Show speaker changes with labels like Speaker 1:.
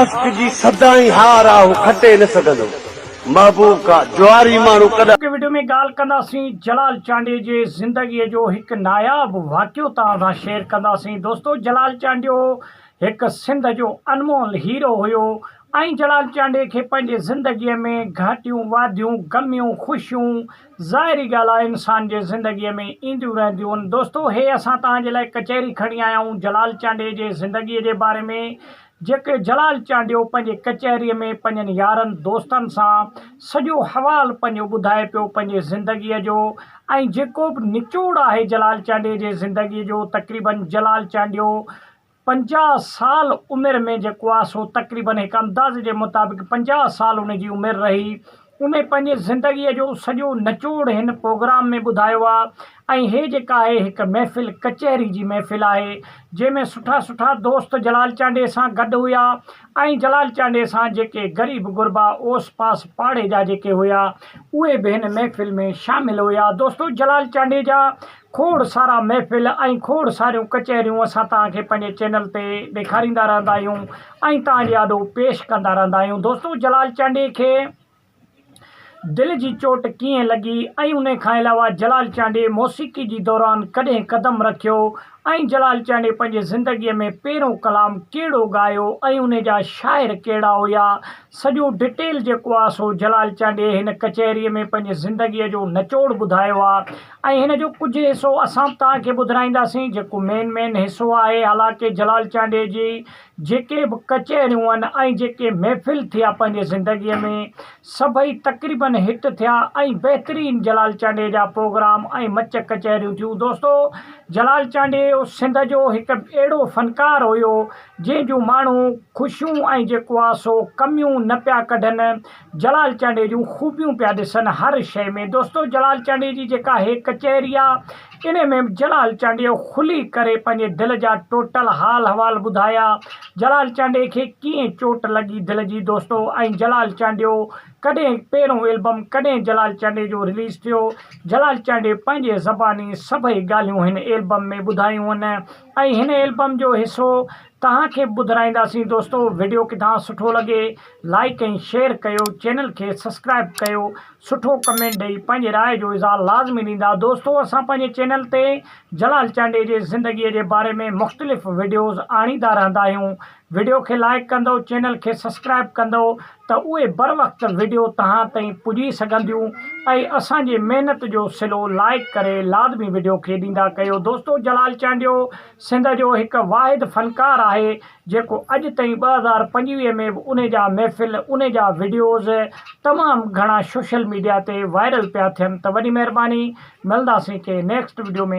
Speaker 1: عشق جي سدائين هار آ هو کٽي نه سگهندو محبوب کان جواري ماڻهو ڪڏهن.
Speaker 2: اڄوڪي وڊيو ۾ ڳالهه ڪنداسين جلال چانڊيي جي زندگي جو هڪ ناياب واقعو توهان سان شيئر ڪنداسين دوستو جلال چانڊيو هڪ سنڌ جو انمول هيرو هيو ۽ جلال چانڊيي کي پنهنجي زندگي ۾ گهاٽيون واڌيون غميون خوشيون ظاهري ڳالهه آهي انسان جي زندگي ۾ اينديون رهنديون دوستو هي اسان توهان جي لاء ڪچهري کڻي آيا آهيون جلال چانڊيي جي زندگي جي باري ۾ جيڪي جلال چانڊيو پنهنجي ڪچهريء ۾ پنهنجن يارن دوستن سان سڄو حوال پنهنجو ٻڌائي پيو پنهنجي زندگيء جو ۽ جيڪو به نچوڙ آهي جلال چانڊيي جي زندگيء جو تقريبن جلال چانڊيو 50 سال عمر ۾ جيڪو آهي سو تقريبن هڪ اندازي جي مطابق 50 سال ان جي عمر رهي ان پنهنجي زندگيء جو سڄو نچوڙ هن پروگرام ۾ ٻڌايو آ ۽ هي جيڪا آهي هڪ محفل ڪچهري جي محفل آهي جنهن ۾ سٺا سٺا دوست جلال چانڊيي سان گڏ هيا ۽ جلال چانڊيي سان جيڪي غريب غربا اوس پاس پاڙي جا جيڪي هيا اهي به هن محفل ۾ شامل هيا دوستو جلال چانڊيي جا کوڙ سارا محفل ۽ کوڙ ساريون ڪچهريون اسان توهان کي پنهنجي چينل تي ڏيکاريندا رهندا آهيون ۽ توهان جي آڏو پيش ڪندا رهندا آهيون دوستو جلال چانڊيي کي دل جي چوٽ ڪيئن لڳي ۽ ان کان علاوه جلال چانڊيي موسيقي جي دوران ڪڏهن قدم رکيو ۽ جلال چانڊيي پنهنجي زندگي ۾ پهريون ڪلام ڪهڙو ڳايو ۽ ان جا شاعر ڪهڙا هيا سڄو ڊٽيل جيڪو آ سو جلال چانڊيي هن ڪچهري ۾ پنهنجي زندگي جو نچوڙ ٻڌايو آ ۽ هن جو ڪجهه حصو اسان به توهان کي ٻڌرائينداسين جيڪو مين مين حصو آهي حالانڪه جلال چانڊيي جي جيڪي به ڪچهريون آهن ۽ جيڪي محفل ٿيا پنهنجي زندگي ۾ سڀئي تقريبن هٽ ٿيا ۽ بهترين جلال چانڊيي جا پروگرام ۽ مچ ڪچهريون ٿيون دوستو جلال چانڊيو سنڌ جو هڪ اهڙو فنڪار هيو جنهن جون ماڻهو خوشيون ۽ جيڪو آ سو ڪميون نه پيا ڪڍن جلال چانڊيي جون خوبيون پيا ڏسن هر شئي ۾ دوستو جلال چانڊيي جي جيڪا هي ڪچهري آ انهي ۾ به جلال چانڊيو کلي ڪري پنهنجي دل جا ٽوٽل حال حوال ٻڌايا جلال چانڊيي کي ڪيئن چوٽ لڳي دل جي دوستو ۽ جلال چانڊيو ڪڏهن پهريون البم ڪڏهن جلال چانڊيي جو رليز ٿيو جلال چانڊيي پنهنجي زباني سڀئي ڳالهيون هن البم ۾ ٻڌايون ۽ هن البم جو حصو توهان کي به ٻڌرائينداسين دوستو وڊيو ڪٿان سٺو لڳي لائيڪ ۽ شيئر ڪيو چينل کي سسڪرائب ڪيو سٺو ڪمينٽ ڏئي پنهنجي راء جو اظهار لازمي ڏيندا دوستو اسان پنهنجي چينل تي جلال چانڊيي جي زندگي جي باري ۾ مختلف وڊيوز آڻيندا رهندا آهيون وڊيو کي لائيڪ ڪندو چينل کي سسڪرائب ڪندو ته اهي بروقت وڊيو توهان تائين پڄي سگهنديون ۽ اسان جي محنت جو صلو لائيڪ ڪري لازمي وڊيو کي ڏيندا ڪيو دوستو جلال چانڊيو سنڌ جو هڪ واحد فنڪار آهي جيڪو اڄ تائين 2025 ۾ به انهي جا محفل انهي جا وڊيوز تمام گهڻا سوشل ميڊيا تي وائرل پيا ٿين ته وڏي مهرباني ملنداسين ڪنهن نيڪسٽ وڊيو ۾.